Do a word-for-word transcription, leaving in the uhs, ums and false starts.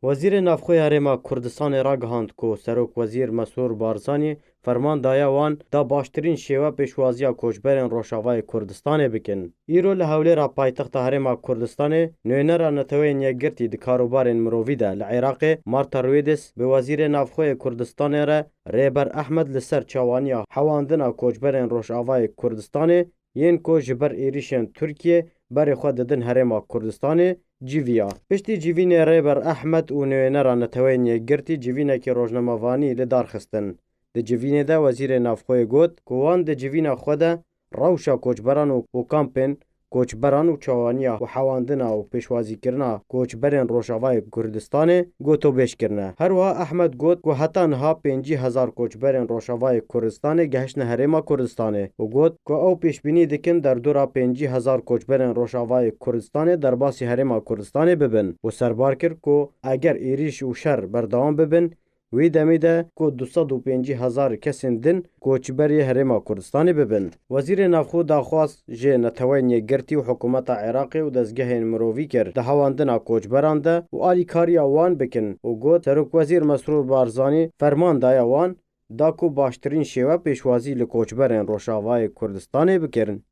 Wezîrê Navxwe ya Herêma Kurdistanê ragihand ku Serokwezîr Mesrûr Barzanî ferman daye wan da baştirîn şêwe pêşwaziya koçberên Rojavayê Kurdistanê bikin. Îro li Hewlêra paytexta Herêma Kurdistanê nûnera Neteweyên Yekgirtî di karobarên mirovî de li Iraqê Marta Ruêdis bi Wezîrê Navxwe yê Kurdistanê re Rêber Ehmed li ser çawaniya hewandina koçberên Rojavayê Kurdistanê yên ku ji ber êrîşên Tirkiyê berê xwe didin Herêma Kurdistanê, cîviya. Piştî civînê Rêber Ehmed û nûnera Neteweyên Yekgirtî civînekî rojnamevanî li dar xistin. Di civînê de Wezîrê Navxweyê got ku wan di civîna xwe de rewşa koçberan û, û kampên koçberan û çawaniya û hewandina û pêşwazîkirina koçberên Rojavayê Kurdistanê gotobêj kirine. Her wiha Ehmed got ku heta niha pêncî hezar koçberên Rojavayê Kurdistanê gehiştine Herêma Kurdistanê û got ku ew pêşbînî dikin derdora pêncî hezar koçberên Rojavayê Kurdistanê derbasî Herêma Kurdistanê bibin û serbar kir ku eger êrîş û şer berdewam bibin, wî demî de ku du sed û pêncî hezar kesên din koçberî Herêma Kurdistanê bibin. Wezîrê Navxwe daxwaz ji Neteweyên Yekgirtî û hikûmeta Iraqê û dezgehên mirovî kir di hewandina koçberan de û alîkariya wan bikin û got, Serokwezîr Mesrûr Barzanî ferman daye wan da ku baştirîn şêwe pêşwazî li koçberên Rojavayê Kurdistanê bikirin.